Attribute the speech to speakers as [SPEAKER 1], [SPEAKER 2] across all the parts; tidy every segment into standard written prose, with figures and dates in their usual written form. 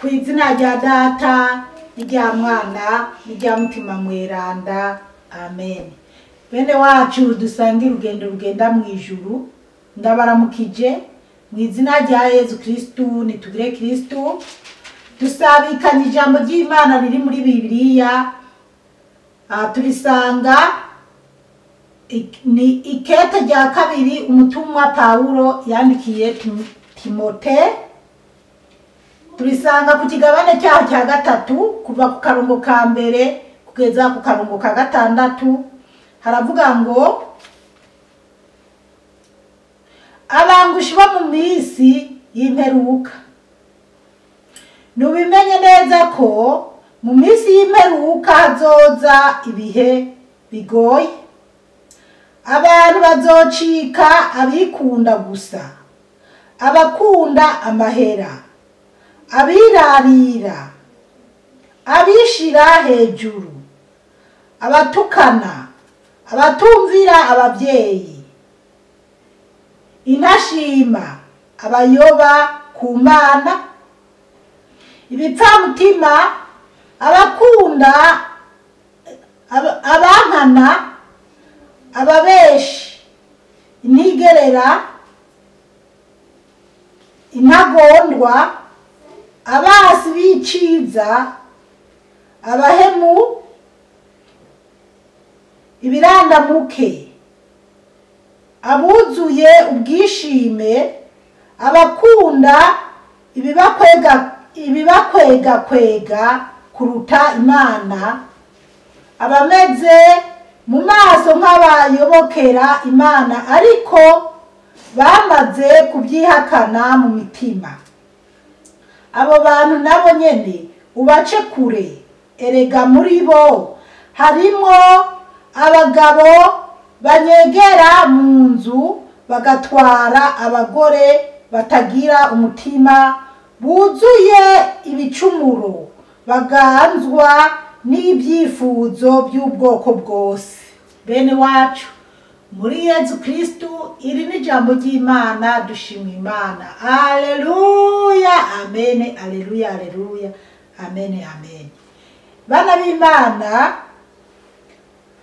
[SPEAKER 1] Ku izina rya Data n'irya Mwana n'irya Mutima Mweranda, amen. Bene wacu dusangira urugendo rugenda mu ijuru, ndabaramukije mu izina rya Yezu Kristu. Nitugire Kristu. Dusabikanye ijambo ry'Imana riri muri Bibiliya. Turisanga ni ikete rya kabiri umutumwa Pawulo yandikiye Timote. Turisanga ku kigabane cyaho cya gatatu, kuva ku karongo ka mbere kugeza ku karongo ka gatandatu. Haravuga ngo: abangushi bo mu minsi y'imperuka. Nubimenye neza ko mu minsi y'imperuka hazoza ibihe bigoye. Abantu bazocika abikunda gusa, abakunda amahera, abirarira, abishira hejuru, abatukana, abatumvira ababyeyi, intashima, abayoba ku Mana, ibipfamutima, abakunda abankana, ababeshi, intigerera, intagondwa, abasi b'iciza, abahemu, ibirandamuke, abuzuye ubwishime, abakunda ibibakwegakwega kuruta Imana, abameze mu maso nk'abayobokera Imana ariko bamaze kubyihakana mu mitima. Abo bantu nabo nyene ubace kure. Erega muri bo harimwo abagabo banyegera mu nzu bagatwara abagore batagira umutima, buzuye ibicumuro, baganzwa n'ibyifuzo by'ubwoko bwose. Bene wacu muri Yezu Kristu, iri ni ijambo ry'Imana. Dushima Imana. Aleluya, amen, aleluya, aleluya, amen, amen. Bana b'Imana,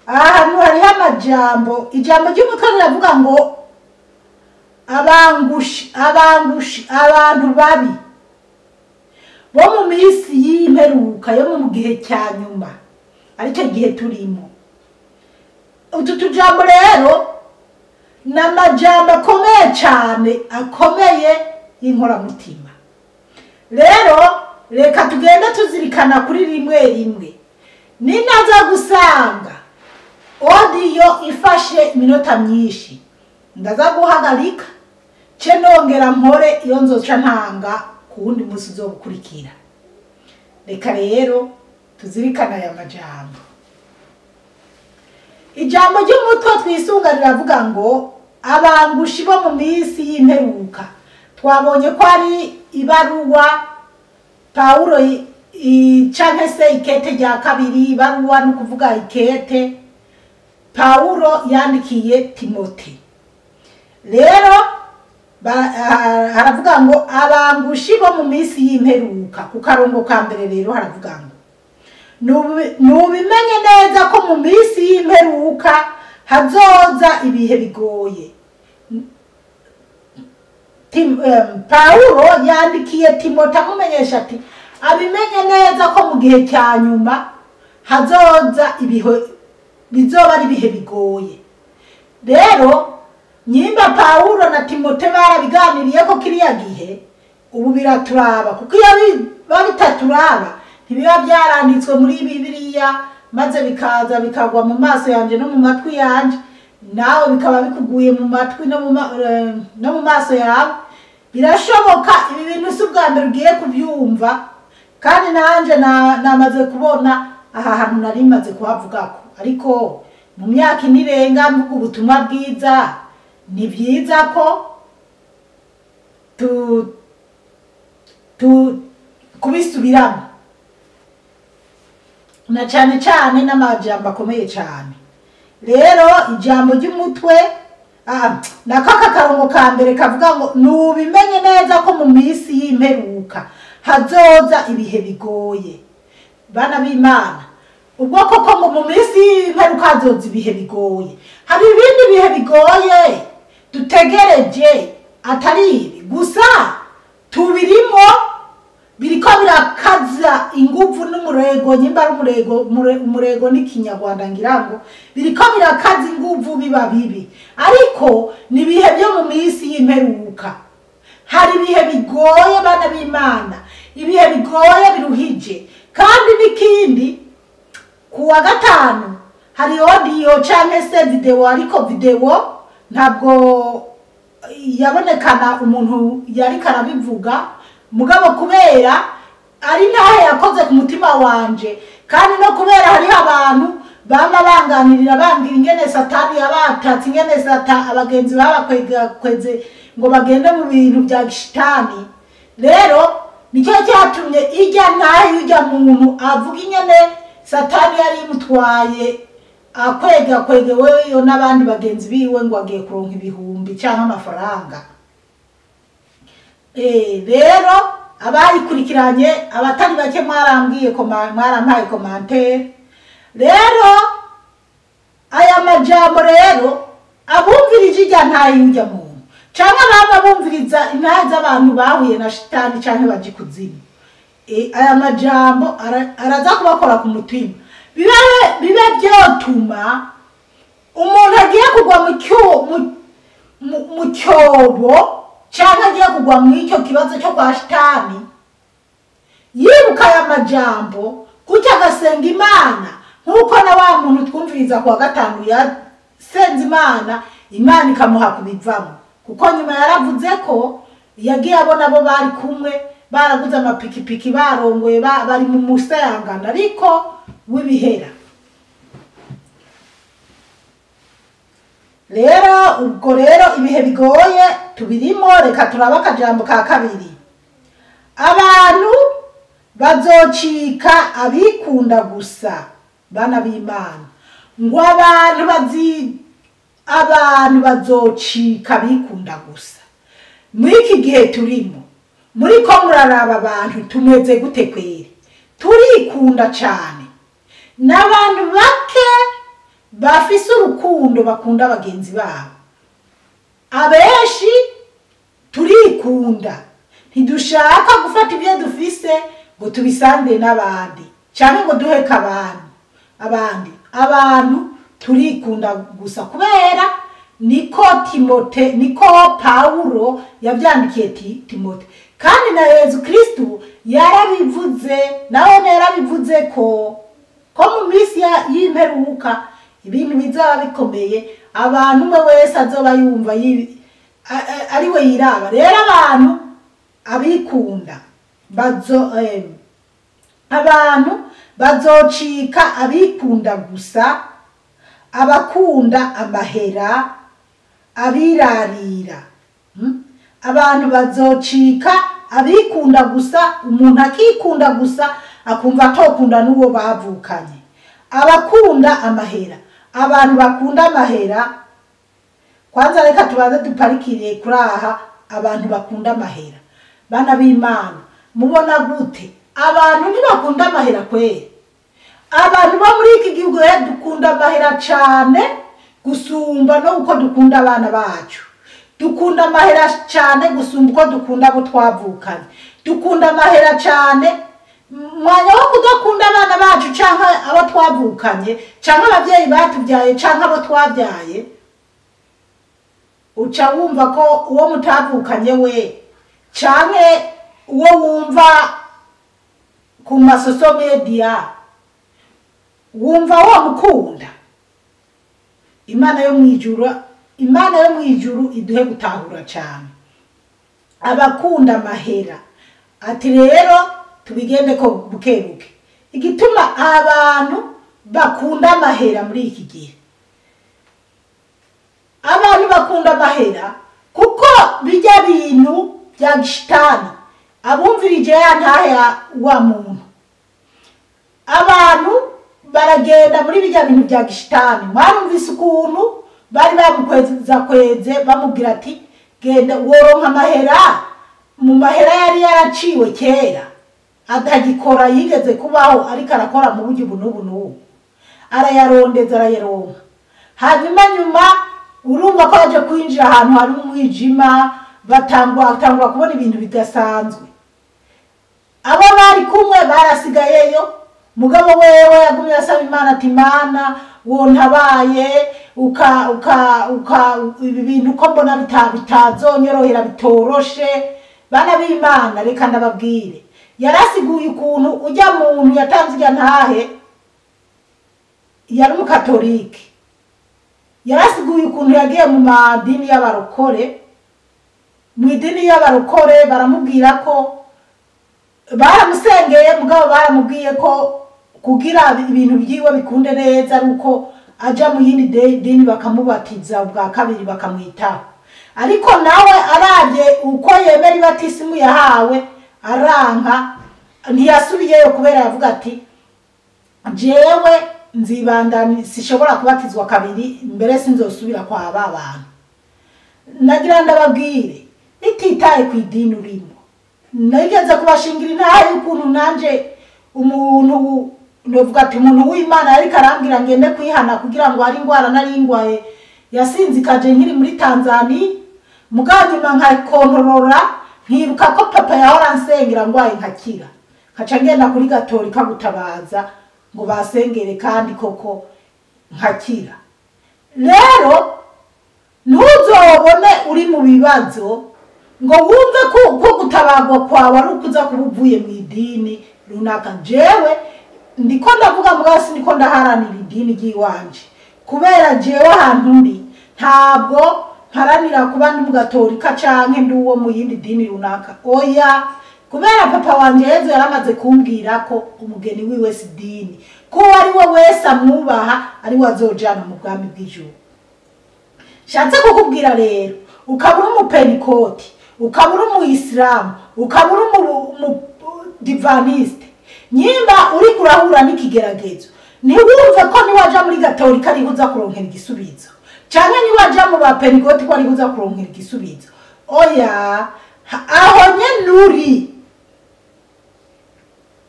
[SPEAKER 1] ahantu hariho amajambo. Ijambo ry'umutwe riravuga ngo abangushi, abangushi, abantu babi bo mu minsi y'imperuka, yo mu gihe cya nyuma, aricyo gihe turimo. Utu tujambo rero ni amajambo akomeye cyane, akomeye y'inkoramutima. Rero reka tugende tuzirikana kuri rimwe rimwe. Ninaza gusanga audio ifashe iminota myinshi, ndaza guhagarika ce nongera mpore iyo nzoca ntanga ku wundi munsi uzobukurikira. Reka rero tuzirikana aya majambo. Ijambo ry'umutwe twisunga riravuga ngo abangushi bo mu minsi y'imperuka. Twabonye ko ari ibaruwa Pawulo canke se ikete rya kabiri, ibaruwa ni ukuvuga ikete Pawulo yandikiye Timote. Rero haravuga ngo abangushi bo mu minsi y'imperuka. Ku karongo ka mbere rero haravuga ngo nubimenye neza ko mu minsi y'imperuka hazoza ibihe bigoye. Pawulo yandikiye Timote amumenyesha ati abimenye neza ko mu gihe cya nyuma hazoza ibihe bizoba ari ibihe bigoye. Rero nyimba Pawulo na Timote barabiganiriye ko kiriya gihe, ubu biraturaba, kuko iyo biba bitaturaba ntibiba byaranditswe muri Bibiliya, maze bikaza bikagwa mu maso yanje no mu matwi yanje, nawe bikaba bikuguye mu matwi no mu maso yawe. Birashoboka ibi bintu si ubwa mbere ugiye kubyumva, kandi nanje namaze kubona aha hantu nari maze kuhavugako, ariko mu myaka inirenga mvuga ubutumwa bwiza, ni byiza ko kubisubiramo, na cyane cyane n'amajambo akomeye cyane. Rero ijambo ry'umutwe na kaka karongo ka mbere kavuga ngo nubimenye neza ko mu minsi y'imperuka Hazoza ibihe bigoye, bana b'Imana. Ubwo koko ngo mu minsi y'imperuka hazoza ibihe bigoye, hari ibindi bihe bigoye dutegereje atari ibi gusa, tubirimo, biriko birakaza inguvu n'umurego. Nyimba ari umurego, umurego n'ikinyarwanda ngira ngo biriko birakaza inguvu, biba bibi, ariko ni ibihe byo mu minsi y'imperuka. Hari ibihe bigoye, bana b'Imana, ibihe bigoye biruhije. Kandi n'ikindi, ku wa gatanu hari audio canke se video, ariko video ntabwo yabonekana umuntu yariko arabivuga, mugabo kubera ari ntahe yakoze ku mutima wanje, kandi no kubera hariho abantu bama banganirira, bambwira ingene Satani yabatatse, ingene sata abagenzi babakweze ngo bagende mu bintu bya gishitani. Rero nicyo cyatumye ijya ntahe ujya muntu avuga ingene Satani yari imutwaye, akwega kwegeweyo n'abandi bagenzi biwe ngo agiye kuronka ibihumbi cyangwa amafaranga. Rero abayikurikiranye abatari bake mwarambwiye, mwarampaye commentaire. Rero aya majambo, rero abumvirije ijya ntahe ujya muntu cyangwa baba bumviriza intahe z'abantu bahuye na shitani cyangwa baje kuzimu, aya majambo araza kubakora ku mutima, bibe byotuma umuntu agiye kugwa mu cyobo cyangwa agiye kugwa mu icyo kibazo cyo kwa shitani yibuka aya majambo, gutya agasenga Imana nk'uko na wa muntu twumviriza kuwa gatanu yasenze Imana, Imana ikamuha kubivamo. Kuko nyuma yaravuze ko yagiye abona abo bari kumwe baraguze amapikipiki, barongoye, bari mu musayangana ariko w'ibihera. Rero ubwo rero ibihe bigoye tubirimo. Reka turabe akajambo ka kabiri: abantu bazocika abikunda gusa. Bana b'Imana, ngo abantu bazocika abikunda gusa. Muri iki gihe turimo, muri ko muraraba abantu tumeze gute kweri? Turikunda cyane, n'abantu bake bafise urukundo, bakunda bagenzi babo. Abenshi turikunda, ntidushaka gufata ibyo dufise ngo tubisangire n'abandi cyangwa ngo duheke abantu abandi. Abantu turikunda gusa, kubera niko Timote, niko Paulo yabyandikiye Timote, kandi na Yezu Kristu yarabivuze, nawe yarabivuze ko mu minsi y'imperuka ibintu bizaba bikomeye, abantu umwe wese azoba yumva ari we yiraba. Rero abantu abikunda bazo abantu bazocika abikunda gusa, abakunda amahera, abirarira. Abantu bazocika abikunda gusa, umuntu akikunda gusa, akumva atokunda n'uwo bavukanye, abakunda amahera. Abantu bakunda amahera, kwanza reka tubanze duparikire kuri aha. Abantu bakunda amahera, bana b'Imana, mubona gute? Abantu ntibakunda amahera kweri? Abantu bo muri iki gihugu dukunda amahera cyane gusumba no uko dukunda abana bacu, dukunda amahera cyane gusumba uko dukunda abo twavukanye, dukunda amahera cyane. Mwanya wo kudakunda abana bacu cyangwa abo twavukanye cyangwa ababyeyi batubyaye cyangwa abo twabyaye, uca wumva ko uwo mutavukanye we canke uwo wumva ku ma social media wumva wamukunda. Imana yo mwijuru, Imana yo mwijuru iduhe gutahura cyane. Abakunda amahera, ati rero tubigende ko buke buke. Igituma abantu bakunda amahera muri iki gihe, abantu bakunda amahera kuko bijya bintu bya gishitani. Abumvirije ya ntahe wa muntu, abantu baragenda muri bijya bintu bya gishitani. Mwarumvise ukuntu bari bamukweza kweze, bamubwira ati genda woronka amahera. mu mahera yari yaraciwe kera atagikora, yigeze kubaho ariko arakora mu buryo ubu n'ubu n'ubu, arayarondeza arayaronka. Hanyuma nyuma urumva ko yaje kwinjira ahantu hari umwijima, batangwa kubona ibintu bidasanzwe. Abo bari kumwe barasigayeyo, mugabo wewe yagumye asaba Imana ati Imana wontabaye uka uka uka ibi bintu ko mbona bitazonyorohera bitoroshe. Bana b'Imana, reka ndababwire, yarasiguye ukuntu ujya muntu yatanze ujya ntahe yari umukatolike, yarasiguye ukuntu yagiye mu madini y'abarokore. Mu idini y'abarokore baramubwira ko baramusengeye, mugabo baramubwiye ko kugira ibintu byiwe bikunde neza ari uko aja mu yindi dini bakamubatiza ubwa kabiri bakamwitaho. Ariko nawe arabye uko yemera ibatisimu yahawe aranka, ntiyasubiyeyo kubera yavuga ati jewe nzibandani sishobora kubatizwa kabiri, mbere sinzosubira kwa aba bantu. Nagira ndababwire nititaye ku idini urimo, nigeze kubashingira intahe y'ukuntu nanje umuntu novuga ati umuntu w'Imana ariko arambwira ngende kwihana kugira ngo ari ingwara nari ngwaye yasinzikaje nkiri muri Tanzania, mugabo nyuma nkakontorora nkibuka ko papa yahora ansengera ngwaye nkakira, nkaca ngenda kuri Gatolika gutabaza ngo basengere kandi koko nkakira. Rero ntuzobone uri mu bibazo ngo wumve ko gutabagwa kwawe ari ukuza kuba uvuye mu idini runaka. Jewe ndiko ndavuga mugabo ndiko ndaharanira idini ry'iwanje, kubera jewe ahantu ndi ntabwo mparanira kuba ndi mugatolika canke ndi uwo mu yindi dini runaka, oya, kubera papa wanje Yezu yaramaze kumbwira ko umugeni wiwe si dini, ko ari we wese amwubaha ari we azojana mu bwami bw'ijuru. Shatse kukubwira rero, ukaba uri umupenikoti, ukaba uri umuyisilamu, ukaba uri umudivaniste, nyimba uri kurahura n'ikigeragezo, ntiwumve ko niwaja muri Gatolika ariho uza kuronkera igisubizo, canke niwaja mu bapenikoti ko ariho uza kuronkera igisubizo. Oya, aho nyene uri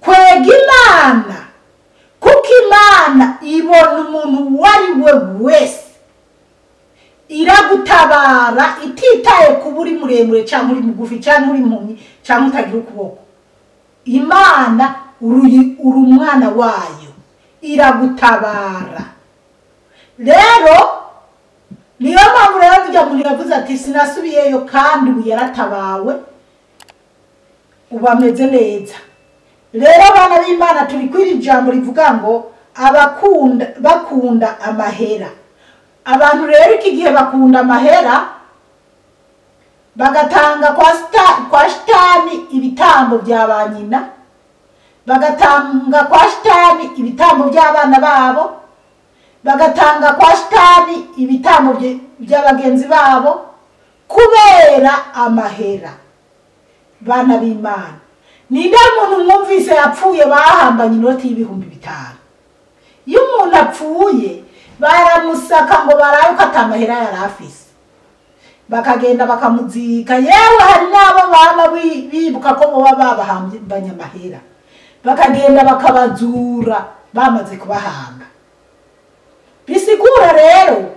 [SPEAKER 1] kwega Imana, kuko Imana ibona umuntu uwo ari we wese, iragutabara ititaye kuba uri muremure canke uri mugufi canke uri impumyi canke utagira ukuboko. Imana uri umwana wayo, iragutabara. Rero niyo mpamvu rero ujya muntu yavuze ati sinasubiyeyo, kandi ubu yaratabawe, ubu ameze neza. Rero abana b'Imana turi kwiri ijambo rivuga ngo abakunda bakunda amahera. Abantu rero iki gihe bakunda amahera, bagatanga kwa shitani ibitambo bya ba nyina, bagatanga kwa shitani ibitambo by'abana babo, bagatanga kwa shitani ibitambo by'abagenzi babo kubera amahera. Bana b'Imana, ninde muntu mwumvise yapfuye bahambanye inoti y'5,000? Iyo umuntu apfuye baramusaka ngo barabe ko atamahera yari afise, bakagenda bakamuzika. Yewe hari n'abo baba bibuka ko boba babahambanye amahera, bakagenda bakabazura bamaze kubahamba. Bisigura rero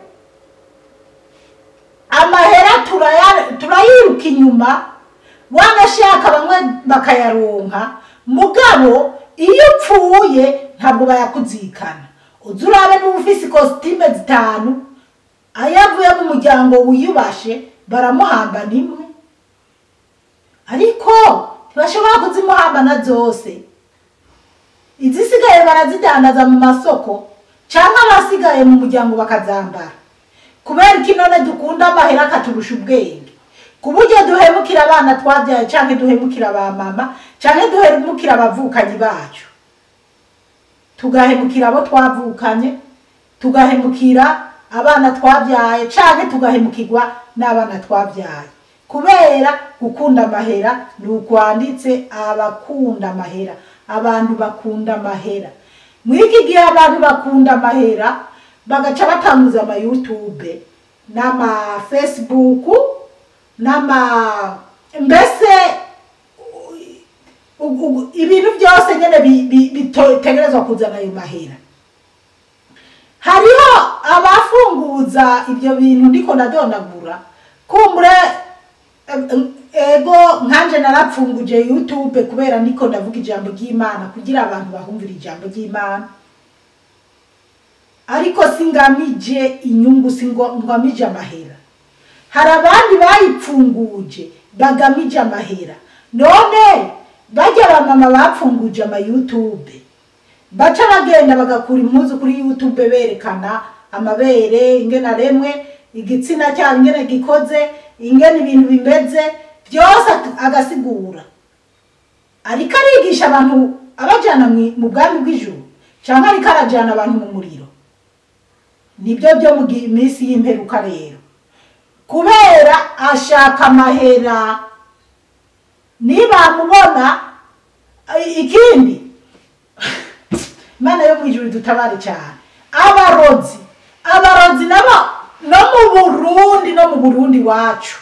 [SPEAKER 1] amahera turayiruka inyuma, wanashaka bamwe bakayaronka, mugabo iyo upfuye ntabwo bayakuzikana. Uzurabe n'ufise ikositime 5 ayavuye mu muryango wiyubashe baramuhamba nimwe, ariko ntibashobora kuzimuhamba na zose. Izisigaye barazidandaza mu masoko canke abasigaye mu muryango bakazambara. Kubera iki none dukunda amahera akaturusha ubwenge, ku buryo duhemukira abana twabyaye canke duhemukira ba mama canke duhemukira abavukanyi bacu, tugahemukira abo twavukanye, tugahemukira abana twabyaye canke tugahemukirwa n'abana twabyaye kubera gukunda amahera. Ni ukwanditse abakunda amahera, abantu bakunda amahera. Mw'iki gihe abantu bakunda amahera bagaca batanguza ama YouTube n'ama Facebook n'ama mbese Ibintu byose nyene bitegerezwa kuzana ayo mahera. Hariho abafunguza ibyo bintu ndiko ndadondagura, kumbure ego nkanje narapfunguje YouTube kubera ndiko ndavuga ijambo ry'Imana kugira abantu bahumvira ijambo ry'Imana, ariko singamije inyungu, singamije amahera. Hari abandi bayipfunguje bagamije amahera. None bajya abamama bapfunguje ama YouTube baca bagenda bagakura impuzu kuri YouTube berekana amabere, ingene aremwe, igitsina cyabo ingene gikoze, ingene ibintu bimeze byose, agasigura. Ariko arigisha abantu abajana mu bwami bw'ijuru, cyangwa ariko arajana abantu mu muriro? Nibyo byo mu minsi y'imperuka rero, kubera ashaka amahera. Nibamubona ikindi, Imana yo mu ijuru dutabare cyane. Abarozi nabo no mu Burundi, no mu Burundi wacu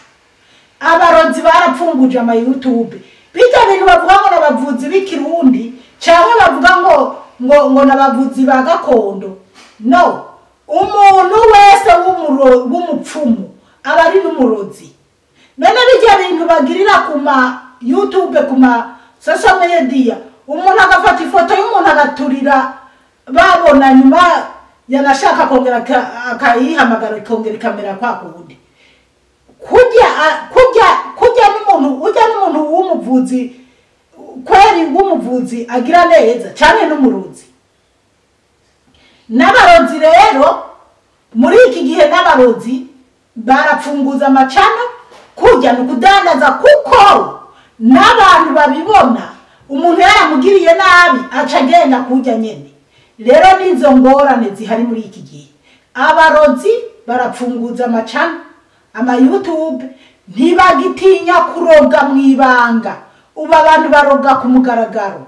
[SPEAKER 1] abarozi barapfunguje ama YouTube. Bijya bintu bavuga ngo n'abavuzi b'ikirundi, cyangwa bavuga ngo n'abavuzi ba gakondo. No, umuntu wese w'umupfumu aba ari n'umurozi. None bijya bintu bagirira ku ma YouTube, ku ma social media, umuntu agafata ifoto y'umuntu agaturira babona, nyuma yanashaka kongera akayihamagara ikongera ikamera kwa kundi. Kujya n'umuntu ujya n'umuntu w'umuvuzi kweri, w'umuvuzi agira neza cyane n'umurozi. N'abarozi rero muri iki gihe, n'abarozi barapfunguza amacana kujya ni ukudandaza, kuko n'abantu babibona umuntu yaramugiriye nabi aca agenda kujya nyene. Rero n'izo ngorane zihari muri iki gihe, abarozi barapfunguza amacana, ama YouTube, ntibagitinya kuroga mu ibanga. Ubu abantu baroga ku mugaragaro.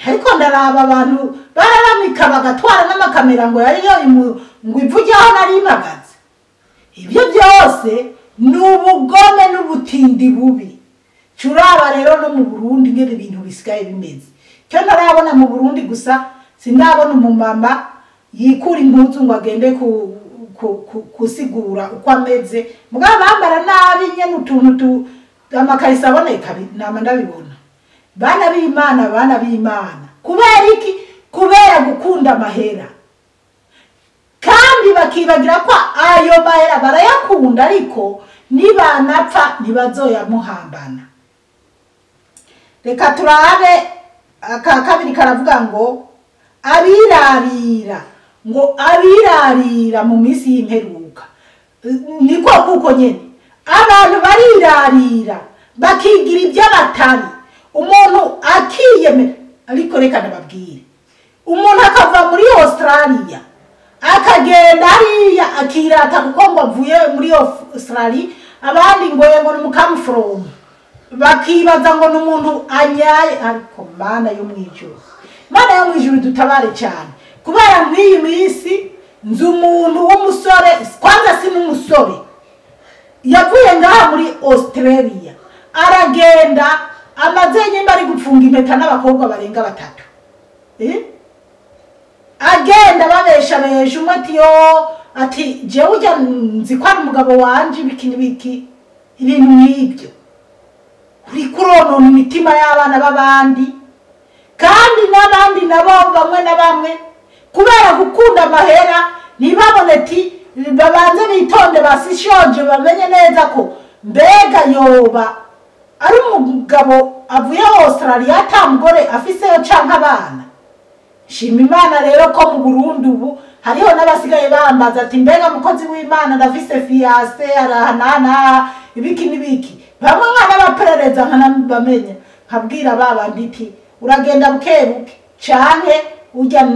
[SPEAKER 1] Ariko ndaraba abantu bararamika bagatwara n'amakamera ngo yari yo ngo ivuge aho nari impagaze. Ibyo byose ni ubugome n'ubutindi bubi. Curaba rero no mu Burundi ngene ibintu bisigaye bimeze. Cyo ntarabona mu Burundi gusa, sindabona umumama yikura impuzu ngo agende kusigura uko ameze. Mugabo bambara nabi nyene, utuntu tu amakarisa aboneka, nama ndabibona. Bana b'Imana, bana b'Imana, kubera iki? Kubera gukunda amahera, kandi bakibagira ko ayo mahera barayakunda, ariko nibanapfa ntibazoyamuhambana. Reka turabe aka kabiri, karavuga ngo abirarira, ngo abirarira mu minsi y'imperuka. Niko kuko nyene abantu barirarira bakigira ibyo batari, umuntu akiyemera. Ariko reka ndababwire, umuntu akava muri Australia akagenda hariya akirata kuko ngo avuye muri Australia, abandi ngo ngo ni come from, bakibaza ngo ni umuntu anyaye. Ariko Mana yo mwijuru, Mana yo mwijuru dutabare cyane, kubera nk'iyi minsi nzi umuntu w'umusore, kwanza si n'umusore, yavuye ngaha muri Australia aragenda, amaze nyimba ari gupfunga impeta n'abakobwa barenga batatu. Agenda babesha besha, umwe ati: "Yo," ati: "Jewe ujya nzi ko ari umugabo wanje," ibiki n'ibiki, ibintu nk'ibyo. Uri kuronona imitima y'abana b'abandi, kandi n'abandi nabo bamwe na bamwe kubera gukunda amahera ntibabone ati babanze bitonde, basishonje, bamenye neza ko mbega yoba ari umugabo avuye Australia ata mugore afiseyo canke abana. Shima Imana rero ko mu Burundi ubu hariho n'abasigaye bambaza ati: "Mbega mukozi w'Imana, ndafise fiancé arahanana," ibiki n'ibiki. Bamwe nk'abaperereza nkanabamenya, nkabwira ba bandi iti: "Uragenda buke buke, canke ujya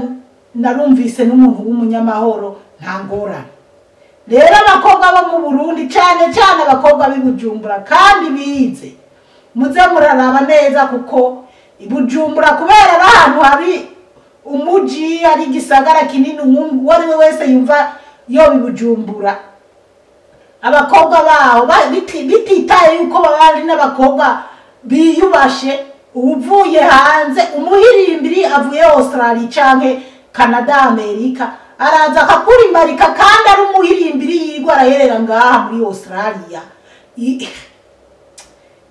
[SPEAKER 1] narumvise n'umuntu w'umunyamahoro, nta ngorane." Rero abakobwa bo mu Burundi, cane cane abakobwa b'i Bujumbura kandi bize, muze muraraba neza, kuko i Bujumbura kubera ari ahantu hari umuji, ari igisagara kinini, uwo ari we wese yumva yoba i Bujumbura. Abakobwa baho bititaye yuko baba ari n'abakobwa biyubashe. Uvuye hanze umuhirimbiri avuye Australia canke Canada, Amerika, araza akakurimarika kandi ari umuhirimbiri yigwa araherera ngaha muri Australia.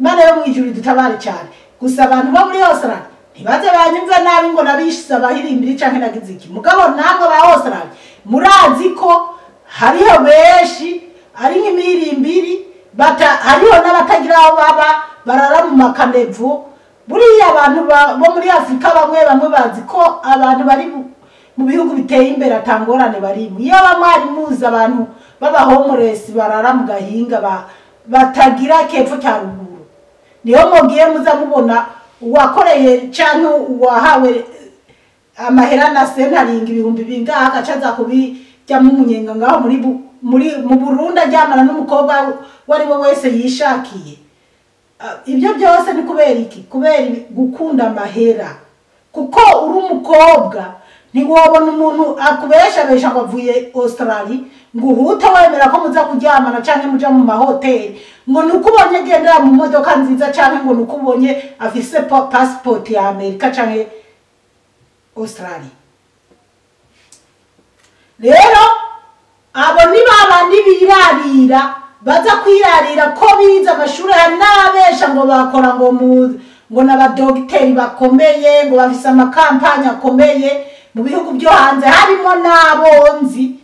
[SPEAKER 1] Imana yo mwijuru dutabare cyane. Gusa abantu bo muri Australia ntibaze banyumva nabi ngo nabishyize abahirimbiri canke nagize iki. Mugabo namwe ba Australia murazi ko hariho benshi ari nk'imihirimbiri, hariho n'abatagira aho baba, barara mu makanevu. Buriya abantu bo muri Afrika bamwe bamwe bazi ko abantu bari mu bihugu biteye imbere atangorane barimo. Iyo bamwe muzi abantu b'abahomuresi barara mu gahinga batagira kepfo cya ruguru, niho mugiye muza mubona uwakoreye canke uwahawe amahera na sentaringa ibihumbi bingaha agaca aza kubijyamo umunyenga ngaho muri mu Burundi aryamana n'umukobwa wari we wese yishakiye. Ibyo byose ni kubera iki? Kubera gukunda amahera. Kuko uri umukobwa ntiwobona umuntu akubeshabesha ngo avuye Australia ngo uhute wemera ko muza kuryamana canke muja mu mahoteli, ngo nuko ubonye agendera mu modoka nziza canke ngo nuko ubonye afise passport ya Amerika canke Australia. Rero abo ni babandi birarira, baza kwirarira ko bize amashuri, hari n'ababesha ngo bakora ngo ngo n'abadogiteri bakomeye, ngo bafise amakampani akomeye mu bihugu byo hanze, harimo n'abonzi,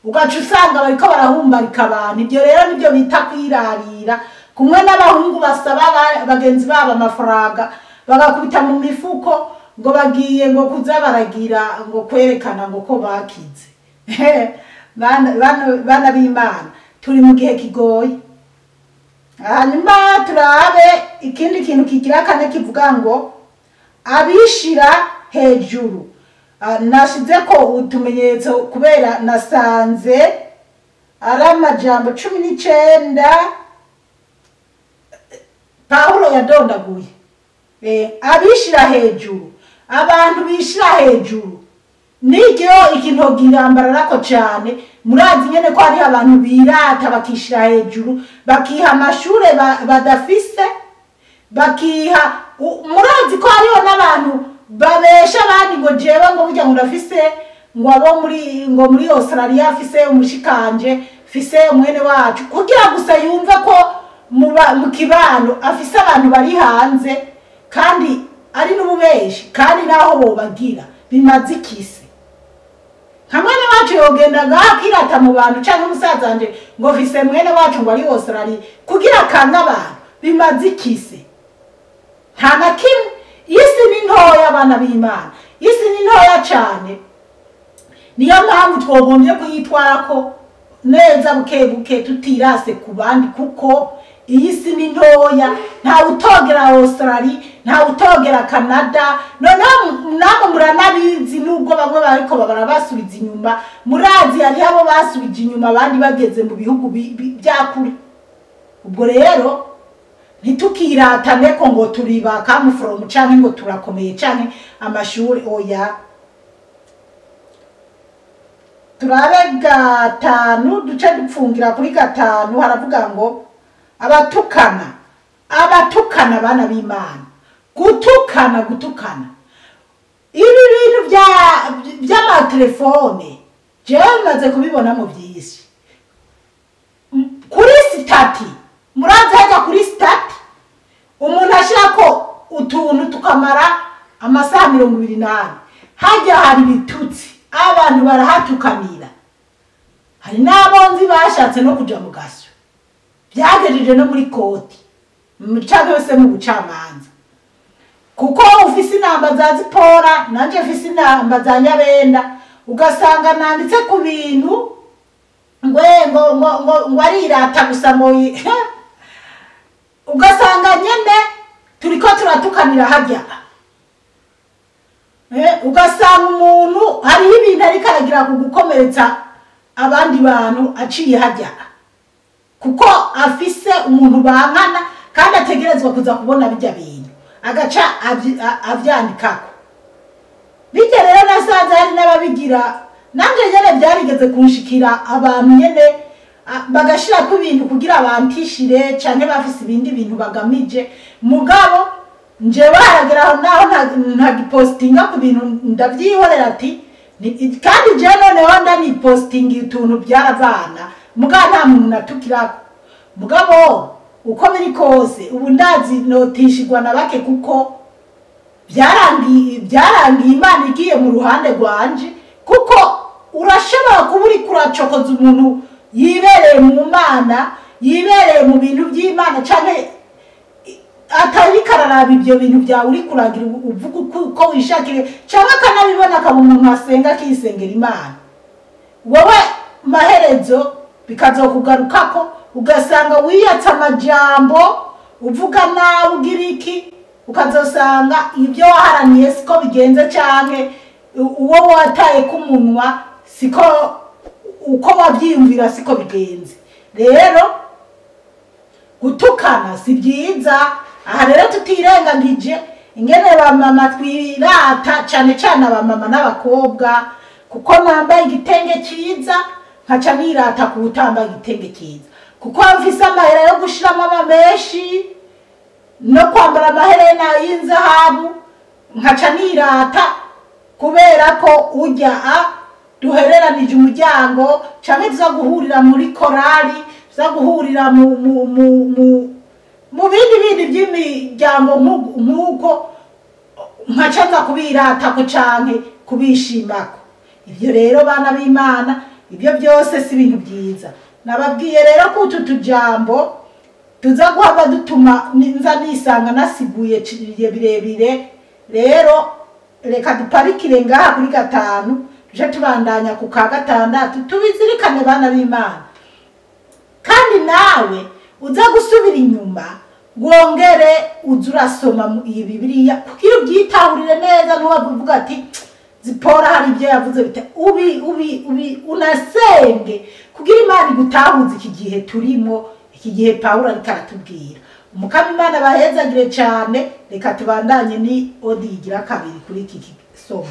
[SPEAKER 1] ugaca usanga bariko barahumbarika abantu. Ibyo rero nibyo bita kwirarira, kumwe n'abahungu basaba bagenzi babo amafaranga bagakubita mu mifuko ngo bagiye ngo kuza baragira ngo kwerekana ngo ko bakize. Bana b'Imana, turi mu gihe kigoye. Hanyuma turabe ikindi kintu kigira kane kivuga ngo abishira hejuru. Nashize ko utumenyetso kubera nasanze ari amajambo 19 Paulo yadondaguye. Abishira hejuru, abantu bishira hejuru niryo ikintu girambararako cyane. Murazi nyene ko hari abantu birata bakishira hejuru, bakiha amashure badafise, bakiha murazi ko hariho n'abantu babesha abandi ngo jewe ngo burya ngo ndafise ngo abo muri ngo muri Australia afise umushikanje, fise umwene wacu, kugira gusa yumve ko mu kibano afise abantu bari hanze, kandi ari n'ububeshi, kandi naho bobagira bimaze ikisi. Nka mwene wacu yogenda ngakirata mu bantu canke umusaza wanje ngo fise mwene wacu ngo ari Australia, kugira kanka abantu bimaze ikisi. Nta na kimwe. Isi ni ntoya abana b'Imana, isi ni ntoya cyane. Niyo mpamvu twogombye kuyitwarako neza buke buke, tutirase ku bandi, kuko iyi si ni ntoya. Nta utogera Australia, nta utogera Canada. Noneho namwe muranabizi, nubwo bamwe bariko barabasubiza inyuma, murazi hariho abo basubije inyuma abandi bageze mu bihugu bya kure. Ubwo rero ntitukiratane ko ngo turi ba come from canke ngo turakomeye canke amashuri, oya. Turabe gatanu, duce dupfungira kuri gatanu, haravuga ngo abatukana, abatukana bana b'Imana, gutukana, gutukana. Ibi bintu by'amatelefone jewe maze kubibona mu byisi. Kuri stati, murazi hajya kuri stati umuntu ashirako utuntu tukamara amasaha 24, hajya hari ibitutsi, abantu barahatukanira. Hari n'abonzi bashatse no kuja mu gasyo, byagejeje no muri koti canke se mu bucamanza, kuko ufise inamba za Zipora nanje mfise inamba za Nyabenda, ugasanga nanditse ku bintu ngo ngo ngo ngo ngo arirata gusa moyi, ugasanga nyene turiko turatukanira hajya. Ugasanga umuntu hariho ibintu ariko aragira kugukomeretsa abandi bantu aciye hajya, kuko afise umuntu bankana kandi ategerezwa kuza kubona bijya bintu agaca avyandikako. Bijya rero nasanze hari n'ababigira, nanje nyene byarigeze kunshikira abantu nyene bagashirako ibintu kugira abantishire canke bafise ibindi bintu bagamije, mugabo Njewe haragera aho naho ntagipostinga ku bintu, ndabyihorera ati kandi je noneho ndanipostinga utuntu byaravana, mugabo nta muntu natukirako. Mugabo uko biri kose ubu ndazi notishigwa na bake, kuko byarangiye Imana igiye mu ruhande rwanje. Kuko urashobora kuba uri kuracokoza umuntu yibereye mu Mana, yibereye mu bintu by'Imana, canke atariko araraba ibyo bintu byawe uri kuragira uvuga uko wishakire, cyangwa akanabibona akaba umuntu asenga akisengera Imana. Wowe maherezo bikazokugarukako, ugasanga wiyatse amajambo, uvuga nabi, ugira iki, ukazosanga ibyo waharaniye siko bigenze, canke uwo wataye k'umunwa siko uko wabyiyumvira siko bigenze. Rero gutukana si byiza. Aha rero tutirengagije ingene ba mama twirata, cane cane abamama n'abakobwa, kuko nambaye igitenge cyiza nkaca nirata ku utambaye igitenge cyiza, kuko mfise amahera yo gushiramo amameshi no kwambara amaherena y'inzahabu, nkaca nirata kubera ko ujya a duhereranije umuryango, canke tuza guhurira muri korali, tuza guhurira mu mu mu mu mu bindi bindi by'imiryango nk'uko, nkaca nza kubiratako canke kubishimako. Ibyo rero bana b'Imana, ibyo byose si ibintu byiza. Nababwiye rero ko utu tujambo tuza guhava dutuma nza nisanga nasiguye birebire. Rero reka duparikire ngaha kuri 5, tuje tubandanya ku ka 6, tubizirikane bana b'Imana. Kandi nawe uza gusubira inyuma wongere uze urasoma iyi Bibiliya kugira ubyitahurire neza, ntiwavuga ati Zipora hari ibyo yavuze bite. Ubi ubi ubi unasenge kugira Imana igutahuze iki gihe turimo, iki gihe Pawulo ariko aratubwira. Umukama Imana bahezagire cyane. Reka tubandanye ni odi igira kabiri kuri iki kisomo.